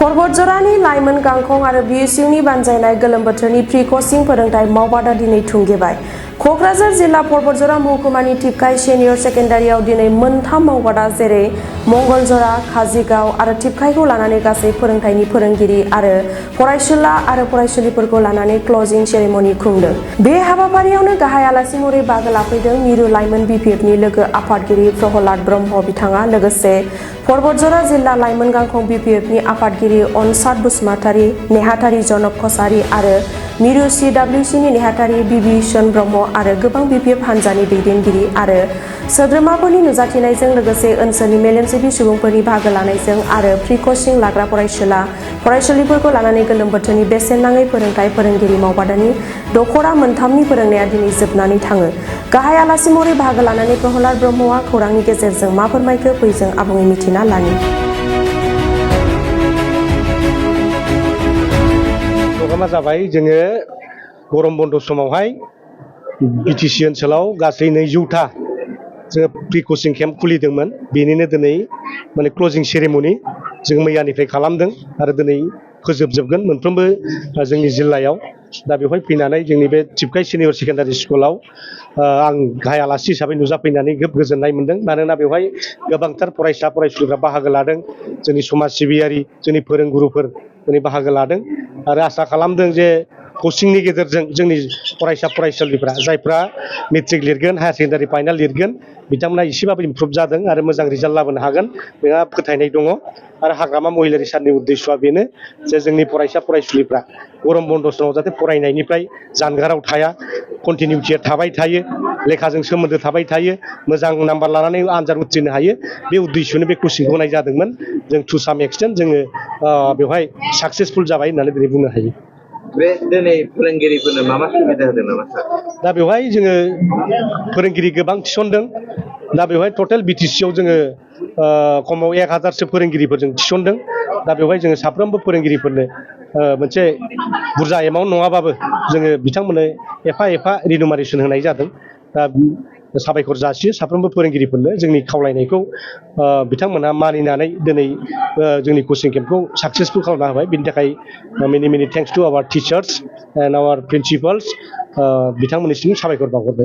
परबतजरानि लाइमोन गांखं आरो बिएसइउनि बानजायनाय गोलोम बोथोरनि प्रि कचिं फोरोंथाय मावबादा दिनै थुंगेबाय। कक्राझार जिल्ला परबतजरा महकुमानि टिपकाइ सेनियर सेकेन्डारियाव दिनै मोनथाम मावबादा जेरै मंगलजरा, काजिगाव आरो टिपकाइखौ लानानै गासै फोरोंथायनि फोरोंगिरि आरो फरायसुला आरो फरायसुलिफोरखौ लानानै क्लजिं सेरेमनि खुंदों। बे हाबाफारियावनो गाहाय आलासि महरै बाहागो लाफैदों मिरु लाइमोन बिपिएफनि लोगो आफादगिरि प्रहलाद ब्रह्म बिथाङा लोगोसे परबतजरा जिल्ला लाइमोन गांखं बिपिएफनि आफादगिरि अनसाद बसुमतारी, नेहाथारि जनक कसारी आरो मिरु सिडब्लिउसिनि नेहाथारि बिभीषण ब्रह्म आरो गोबां बिपिएफ हान्जानि दैदेनगिरि आरो सोद्रोमाफोरनि नुजाथिनायजों लोगोसे ओनसोलनि मेलेमजिबि सुबुंफोरनि बाहागो लानायजों आरो प्रि कचिं लाग्रा फरायसुला फरायसुलिफोरखौ लानानै गोलोम बोथोरनि बेसेन नाङै फोरोंथाय फोरोंगिरि मावबादानि दखरा मोनथामनि फोरोंनाया दिनै जोबनानै थाङो। गाहाय आलासि महरै बाहागो लानानै प्रहलाद ब्रह्मआ खौरांनि गेजेरजों मा फोरमायखो फै जों आबुङै मिथिना लानि। प्रग्रामा जाबाय जोङो गरम बन्द समावहाय बिटिसि ओनसोलाव गासै 200टा जोङो प्रि कचिं केम्प खुलिदोंमोन। बेनिनो दिनै माने क्लजिं सेरेमनि जों मैयानिफ्राय खालामदों आरो दिनै फोजोबजोबगोन मोनफ्रोमबो जोंनि जिल्लायाव। दा बेवहाय फैनानै जोंनि बे टिपकाइ सिनियर सेकेन्डारि स्कुलाव आं गाहाय आलासि हिसाबै नुजाफैनानै खोब गोजोननाय मोनदों। मानोना बेवहाय गोबांथार फरायसा फरायसुलिफ्रा बाहागो लादों, जोंनि समाज सिबियारि जोंनि फोरोंगुरुफोर दिनै बाहागो लादों आरो आसा खालामदों जे कचिंनि गेजेरजों जोंनि फरायसा फरायसुलिफ्रा जायफ्रा मेट्रिक लिरगोन, हायार सेकेन्डारि फाइनाल लिरगोन, बिथांमोना एसेबाबो इमप्रुभ जादों आरो मोजां रिजाल्ट लाबोनो हागोन बेहा फोथायनाय दङ। आरो हाग्रामा महिलारि साननि उद्देश्यआ बेनो जे जोंनि फरायसा फरायसुलिफ्रा गरम बन्द समाव जाहाथे फरायनायनिफ्राय जानगाराव थाया, कन्टिनिउटिया थाबाय थायो, लेखाजों सोमोन्दो थाबाय थायो, मोजां नाम्बार लानानै आनजाद उथ्रिनो हायो। बे उद्देश्यनो बे कचिंखौ होनाय जादोंमोन। जों टु साम एक्सटेन्ट जोङो बेवहाय साक्सेसफुल जाबाय होननानै दिनै बुंनो हायो। बे दिनै फोरोंगिरिफोरनो मा सुबिदा होदों नामा सार? दा बेवहाय जोङो फोरोंगिरि गोबां थिसनदों। दा बेवहाय टटेल बिटिसिआव जोङो खमाव 1000सो फोरोंगिरिफोरजों थिसनदों। दा बेवहाय जोङो साफ्रोमबो फोरोंगिरिफोरनो मोनसे बुरजा एमाउन्ट नङाबाबो जोङो बिथांमोननो एफा एफा रिनुमारेसन होनाय जादों। दा साबायखर जासियो साफ्रोमबो फोरोंगिरिफोरनो जोंनि खावलायनायखौ बिथांमोनहा मानिनानै दिनै जोंनि कचिं केम्पखौ साक्सेसफुल खालामना होबाय। बिनि थाखाय many many thanks to our teachers and our principals बिथांमोननिसिम साबायखर बावहरबाय।